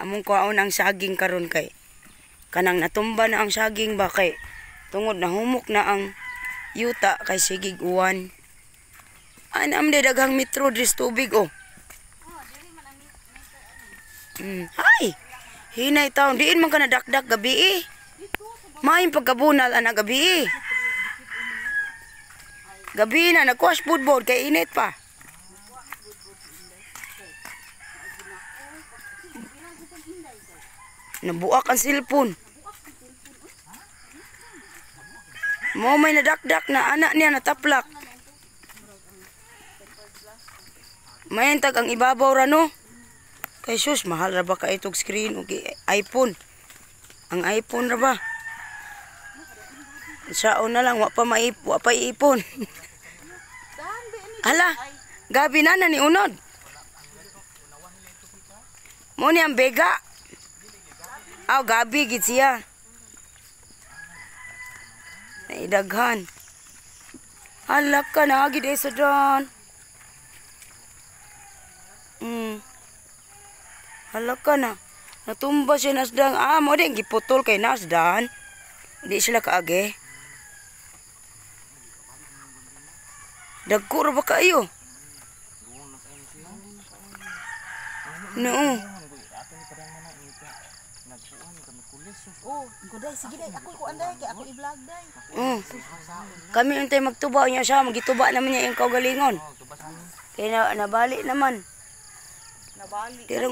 Among kuhaon ang saging karon kay kanang natumba na ang saging ba kay tungod na humok na ang yuta kay sigig uwan. Anam de daghang metro dris tubig oh. Ay. Hinay taon diin man ka nadakdak gabi eh. Maayong pagkabunal ana gabi eh. Gabi na nagkuha foodboard kay init pa. Nabuak ang cellphone. Mo may nadakdak na anak niya nataplak. Mayantag ang ibabaw ra no. Kay sus, mahal ra ba ka itog screen og iPhone. Ang iPhone ra ba? Saon na lang wa pa maip, wa pa iipon. Hala, gabi na na ni unod. Mo ni ang bega. Aw, gabi gid siya. Naidaghan. Hala ka na gid sa dan. Hala ka na. Natumba siya nasdang. Ah, mo din giputol kay nasdan. Di sila kaagi. Dagko ra ba kayo? No. Oh, day, sige day, ako ko anday kay ako i-vlog day. Kami untay magtuba niya siya, magituba naman niya yung kaugalingon. Kay na nabali naman. Nabali. Pero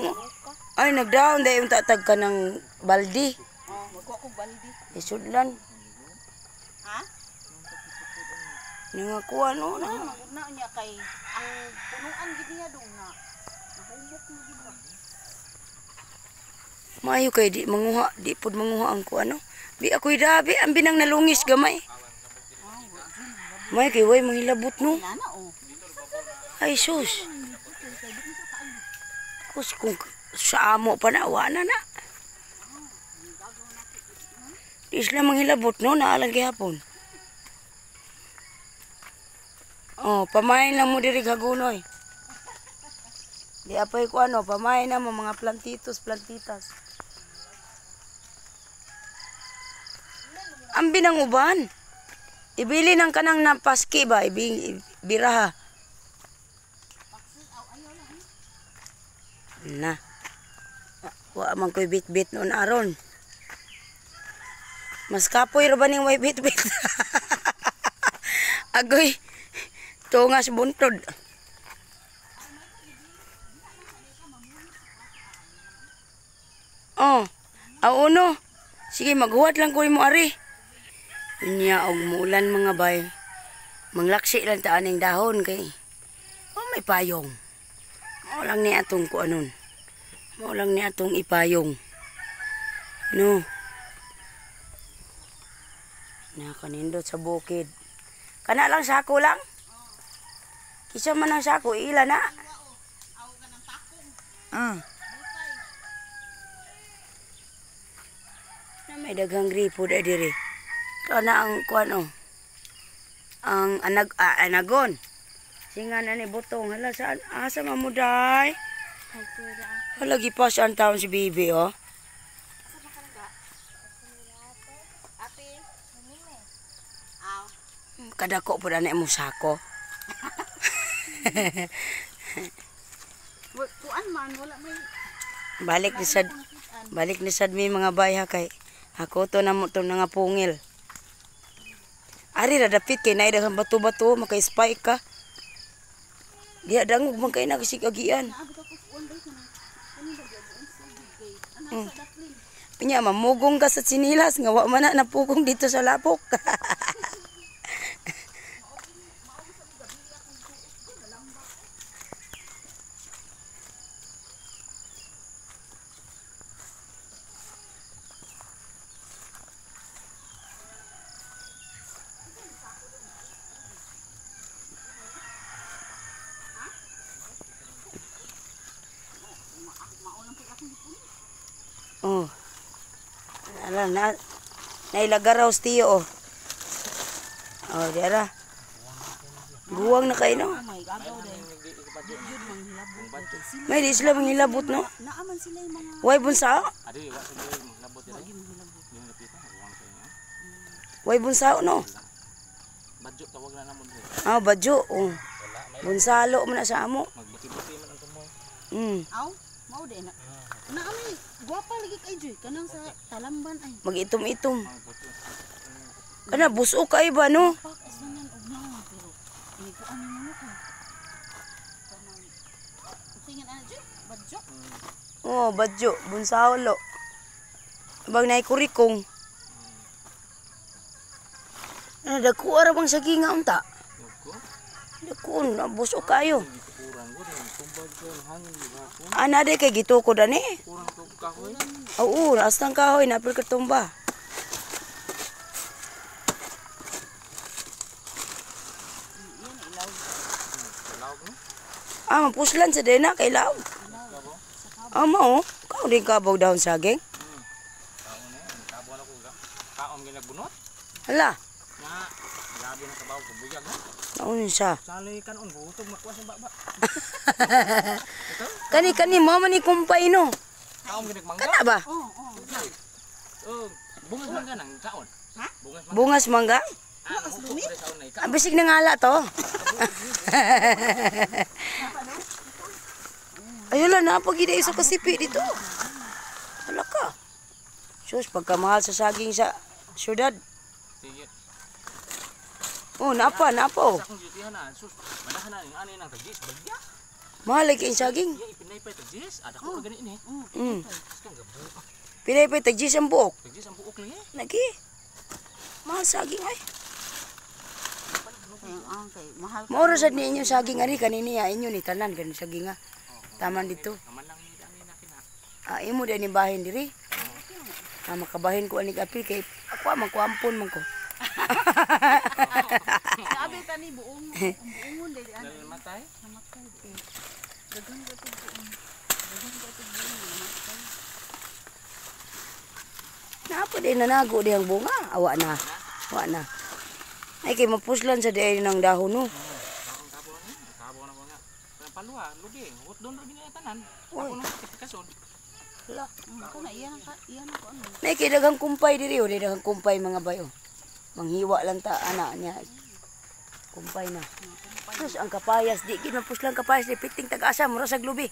ay nagdaon day yung tatag ka ng baldi. Oh, magkuha kog baldi. Isudlan. Ha? Nangakuha no na. Na niya kay ang punuan gid niya dong na. Nahumok na gid ba. Maayo kay di manguha, di pud manguha ang kuano. Bi ako'y dabi ang binang nalungis gamay. May kay way manghilabot no. Ay sus. Kus kung sa amo pa na wa na na. Di sila manghilabot no, naalang gihapon. Oh, pamain lang mo diri hagunoy. Di apay ko ano, pamain na mo mga plantitos, plantitas. Ang binanguban. Ibili ng kanang napaski ba? Ibiraha. Na. Wa man ko'y bit-bit noon aron. Mas kapoy ra ba ning way bit-bit? Agoy. Tungas buntod. Oh. Aw uno. Sige, maghuwat lang ko mo ari. Unya og muulan mga bay. Manglaksi lang ta aning dahon kay oh, may payong. Mao lang ni atong kuanon. Mao lang ni atong ipayong. No. Nakanindot sa bukid. Kana lang sako lang. Kisa man ang sako ila na. Ah. Na may daghang gripo da diri. Kana ang kuan oh. Ang anagon. Singa na ni butong hala saan asa man mo day? Hala gipas ang taon si bibi oh. Kadako pud ana imong sako. Kuan man wala may balik ni sad mi mga bayha kay ako to na mo to nga pungil. Ari ra dapit kay naay daghang bato-bato maka-spike ka. Diha dangog man kay nagsig-agian. Pinya mamugong ka sa tsinilas nga wa man na napugong dito sa lapok. Oh. Ala na nailagaraw tiyo oh. Oh, dira. Guwang na kayo no. Yun manghilabot kay sila. May di sila manghilabot no. Naaman sila yung mga Way bunsao. Adi wa sa manghilabot diri. lagi manghilabot. Yung lapita uwang sa inyo. Way bunsao no. Badyo tawag na namo diri. Ah, badyo. Oh. Wala may Bunsalo man na sa amo. magbuti-buti man ang tumoy. Aw, mao di na. Naami, gwapa lagi kay Joy kanang sa Talamban ay. Mag-itom-itom. Magbuti. Kana buso kay ba no? Pak as nanan og nawa pero ini ko ano mo ka. Kanang tingin ana Joy, badyo. Oh, badyo, bunsalo. Bang nay kurikong. Ano, dagko ara bang saginga unta? Ko. Dagko na buso kayo. Kurang ko rin tumbag ko hangin ba ko. Ana de kay gitukod ani. Kurang to kahoy. Oo, astang kahoy napil katumba. Iyan ilaw. Lawag no. Ah, mapuslan sa dena kay laog. Ah, mao. Kao din kabog dahon saging. Kaon na yan. Kabo na ko ga. Kaon ginagbunot. Hala, Nga grabe na kabaw ko buyag no. naun siya. Sali kanon butog makuha sa baba. Kani kani mo man ni kumpay no. Kaon ginagmangga. Kana ba? Oh, oh. Oh, bungas mangga nang kaon. Ha? Bungas mangga. Bungas mangga? Ah, lumi? Ang bisig nangala to. Ayun lang, napagida isa kasipi dito. Hala ka. Sus, pagkamahal sa saging sa syudad. Sige. Oh, napa, napa oh. Sa akong gitihan na, sus, manahan na ning ani nang tagis bagya. Mahal lagi ang saging. Iya ipinaypay tagis, ada ko gani ini. Sus kang gabo. Pinay pa tagis ang buok. Tagis ang buok lang eh. Lagi. Mahal saging ay. Kay ang kay mahal. Mauro sad ninyo saging ari kanini ya inyo ni tanan kani saging ah. Taman dito. Aman lang ni ani na kina. Ah, imo din ni bahin diri. Ah, makabahin ko anig apil kay ako ah, magkuampon man ko. Sabi tani buong ang buongon dili ana. Dahil matay. Namatay. Daghan ka to buong. Daghan ka to buong namatay. Napa din nanago di ang bunga. Awa na. Awa na. Ay kay mapuslan sa diay ng dahon no. Kaon kabo na. Kabo na ko nga. Pero palua, lugi, hot don ra gini tanan. Ako nung kason. Hala. Kana iyan ka iyan ko ano. Nay kay daghang kumpay diri oh, di daghang kumpay mga bayo. Manghiwa lang ta ana niya. Kumpay na. Sus, ang kapayas di gid mapuslan kapayas di piting tag-asa mura sa glubi.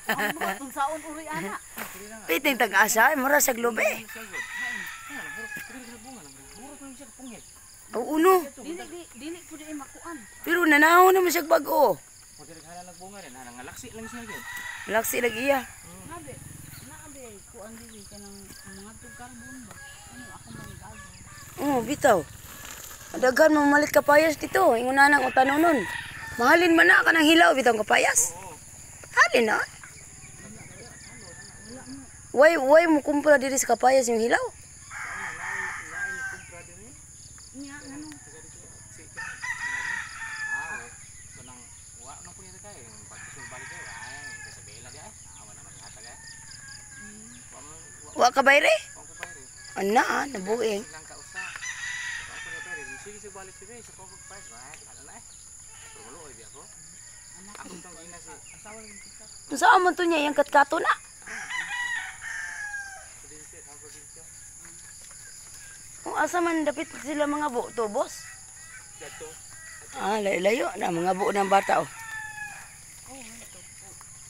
Ang mga tunsaon uri ana. Piting tag-asa mura sa glubi. Oo no. Dili di dili pud ay makuan. Pero nanaho naman siya bag-o. Pagkirighala nagbunga rin, nangalaksi lang siya gyud. Laksi lagi iya. Nabe, naabe kuan dili kanang mga tug carbon ba. Ano ako man gago. Oo, bitaw. Daghan mamalit kapayas dito. Ingon na nang utanonon. Mahalin man na kanang hilaw bitaw ang kapayas. Halin na. Way mo kumpra diri sa kapayas yung hilaw. Nya ngano Ah, kanang wa no kunya kay pag balik kay ay kay sa bela di ay. Awa naman hatag ay. Wa man Wa ka bayre? wa ko bayre. Ana, ah, nabuing. Lang kausa. Wa ko bayre. Sige sige balik sige sa ko pagpais wa hala na eh. Pero maluoy di ako. Ako tong gina si asawa ni kita. Unsa man to niya iyang katkato na? Kung asa man dapit sila mga bu to, boss? Jadto. Ah, layo-layo na mga buo ng bata oh. Oh, ito.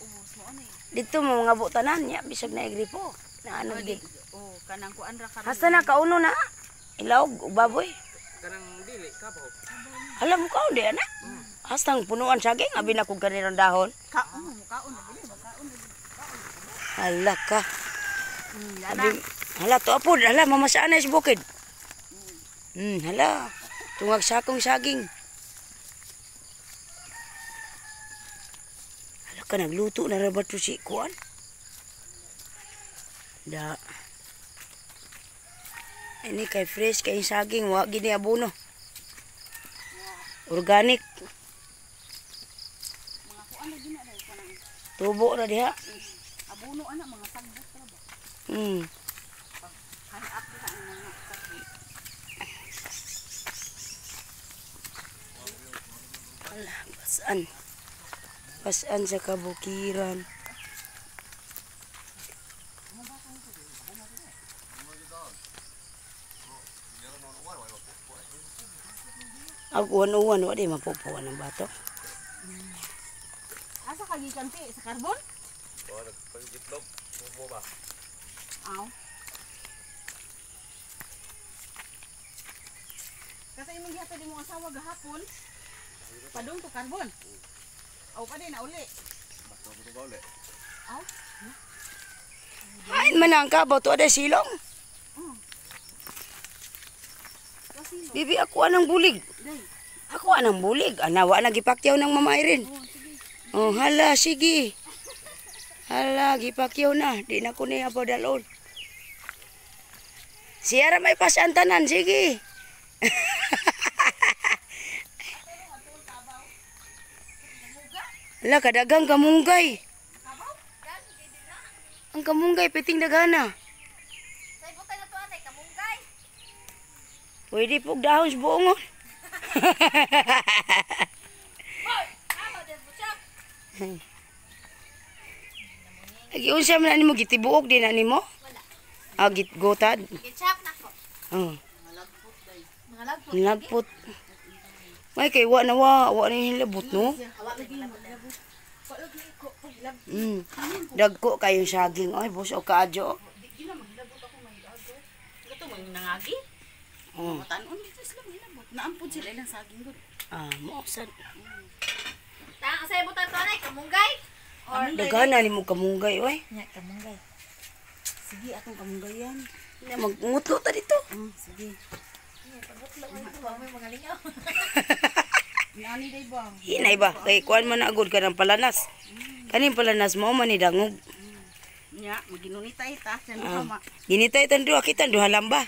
Ubos mo ani. Dito mo mga buo tanan niya bisag na igripo. Na ano gid. Oh, kanang kuan ra karon. Hasta na kauno na. Ilawog ug baboy. Kanang dili kabaw. Alam mo kaon di ana. Hastang punuan saging abi na kog kanirang dahon. Kaon mo kaon na dili kaon. Hala ka. Ana. Abi, hala to apod, hala mamasaan na sa bukid. Hala. Tungag sakong saging. Hala ka nagluto na ra ba to si kuan? Da. Ini kay fresh kay saging wa gini abono. Organic. Mga kuan na gina dai kanang Tubo ra diha. abono ana mga sagbot ra ba. Hanap diha ang mga sagbot. Hala, basaan. Pasan sa kabukiran. Ag uwan-uwan, wa di mapupuan ang bato. Asa ka gikan ti sa karbon? Oh, nagpagitlog. Mo ba? Aw. Kasi imong gihatod imong asawa gahapon. Padung to karbon. Aw pa din na uli. Bato ko ba uli? Aw. Hain man ang kabaw to ada silong. Kasi Bibi, ako anang bulig. day. Ako anang bulig. Ana, wa na gipakyaw ng Mama Irene. Oh, hala, sige. Hala, gipakyaw na. Di na ko niya padalon. Siya ra may pasan tanan, sige. Hala, kadagang kamunggay. Ang kamunggay, piting dagana. Say butay na to anay kamunggay. Pwede po dahon sa buong. Oh. Agi unsa man ani mo gitibuok din ani mo? Wala. Ah, gitgotad. Gitchap na ko. Oh, Mga lagpot. nilagpot. May kay wa na wa, wa ni hilabot no. Dagko kayong saging. Oy, boss o kaadyo. Di na maghilabot ako may ago. Kato mo yung nangagi. Oh. Matanon dito sila maghilabot. Naampod sila ilang saging gud. Ah, mo sad. Tang sa ibutang to anay kamunggay. Or Dagana nimo kamunggay oy. Nya kamunggay. Sige atong kamunggayan. Na magngutlo ta dito. Sige. Pagutlo man ko may mga lingaw. Nani day ba? Hinay ba? Kay kuan man na agud ka ng palanas. Kaning palanas mo man ni dangog. Nya, maginunitay ta sa Ah. ma. Ginitay tan duha kita duha lamba.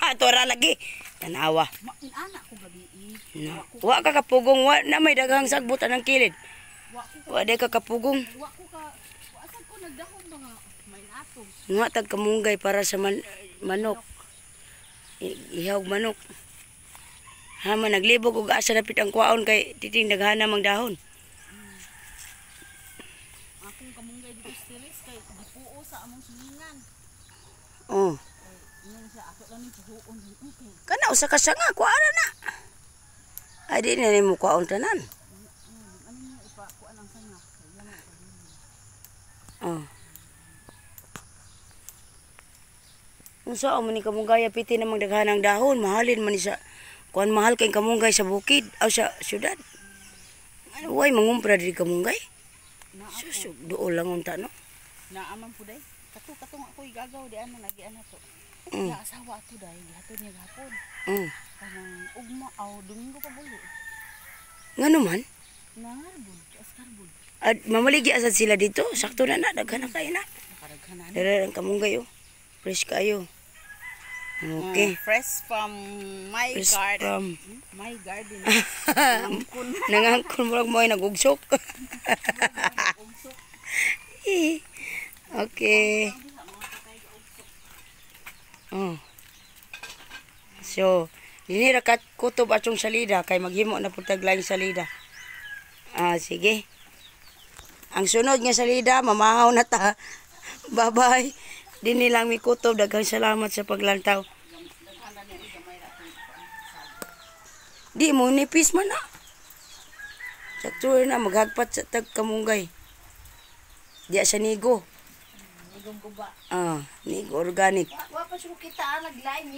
Ato ra lagi. Tanawa. Ma inana ko gabi. Eh. No. Wa ka kapugong wa na may daghang sagbot anang kilid. Wa ko Wa day ka kapugong. wa ko ka wa sad ko nagdahom ba nga may ato. Nga tag kamunggay para sa manok. Ihawg manok. Ha man naglibog og asa dapit ang kwaon kay titing daghana mang dahon. Akong kamunggay dito sa tiris kay gipuo sa among silingan. Oh. Ingon siya ato lang ni puhuon okay. Kana usa ka sanga kuara na. Ay di na nimo kwaon tanan. Ano niya ipakuan ang sanga kay yan ang Oh. Unsa man ni kamunggay piti namang daghanang dahon, mahalin man ni sa kuan mahal kay kamunggay sa bukid aw sa syudad. Ano way mangumpra diri kamunggay? Na Susug duol lang unta no. naaman po day. Kato kato nga ako'y gagaw di ano lagi ana to. Ya asawa ato day gihatod niya gahapon. Kanang ugma aw Domingo pa buli. Ngano man? Nangarbon, as karbon. At mamaligi asad sila dito, sakto na na daghan na kayo na. Nakaraghan na. Dara ang kamunggay oh. Fresh kayo. Okay. Fresh from my Fresh garden. from My garden. Nangangkon mo mo ay nagugsok. Okay. Oh. So, dinhi ra kat kutob atong salida kay maghimo na pud tag laing salida. Ah, sige. Ang sunod nga salida, mamahaw na ta. Bye-bye. Dinhi lang mi kutob. Daghang salamat sa paglantaw. Di mo nipis man na. Sakto na maghagpat sa tag kamunggay. Diya sa nigo. Nigong guba. Ah, nigo organic. Wa pa kita naglain.